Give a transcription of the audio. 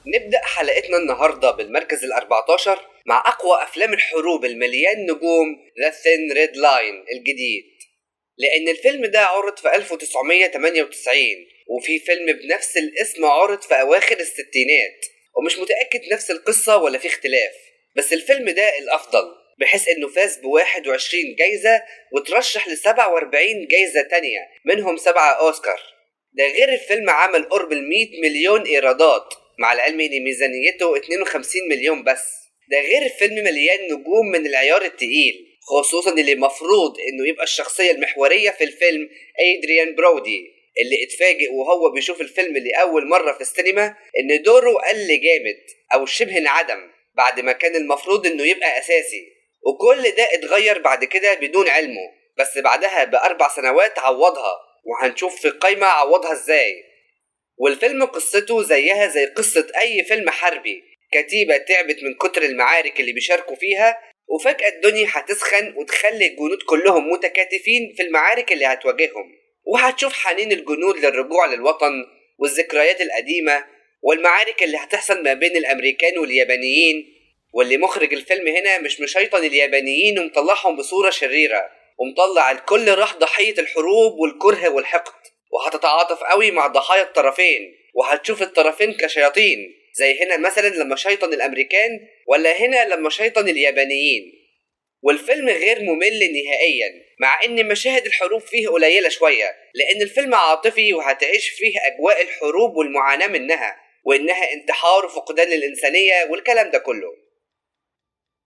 نبدأ حلقتنا النهاردة بالمركز ال14 مع أقوى أفلام الحروب المليان نجوم The Thin Red Line الجديد، لأن الفيلم ده عرض في 1998، وفي فيلم بنفس الاسم عرض في أواخر الستينات، ومش متأكد نفس القصة ولا في اختلاف، بس الفيلم ده الأفضل بحيث إنه فاز ب21 جايزة وترشح ل47 جايزة تانية، منهم 7 أوسكار. ده غير الفيلم عمل قرب 100 مليون إيرادات، مع العلم إن ميزانيته 52 مليون بس. ده غير الفيلم مليان نجوم من العيار التقيل، خصوصا اللي مفروض إنه يبقى الشخصية المحورية في الفيلم أدريان برودي، اللي اتفاجئ وهو بيشوف الفيلم لأول مرة في السينما إن دوره قل جامد أو شبه انعدم بعد ما كان المفروض إنه يبقى أساسي، وكل ده اتغير بعد كده بدون علمه، بس بعدها ب4 سنوات عوضها، وهنشوف في القايمة عوضها إزاي. والفيلم قصته زيها زي قصة أي فيلم حربي، كتيبة تعبت من كتر المعارك اللي بيشاركوا فيها، وفجأة الدنيا هتسخن وتخلي الجنود كلهم متكاتفين في المعارك اللي هتواجههم، وهتشوف حنين الجنود للرجوع للوطن والذكريات القديمة والمعارك اللي هتحصل ما بين الأمريكان واليابانيين، واللي مخرج الفيلم هنا مش مشيطن اليابانيين ومطلعهم بصورة شريرة، ومطلع الكل راح ضحية الحروب والكره والحقد، وهتتعاطف قوي مع ضحايا الطرفين، وهتشوف الطرفين كشياطين، زي هنا مثلا لما شيطن الأمريكان، ولا هنا لما شيطن اليابانيين. والفيلم غير ممل نهائيا، مع ان مشاهد الحروب فيه قليلة شوية، لان الفيلم عاطفي وهتعيش فيه اجواء الحروب والمعاناة منها، وانها انتحار وفقدان للانسانية والكلام ده كله.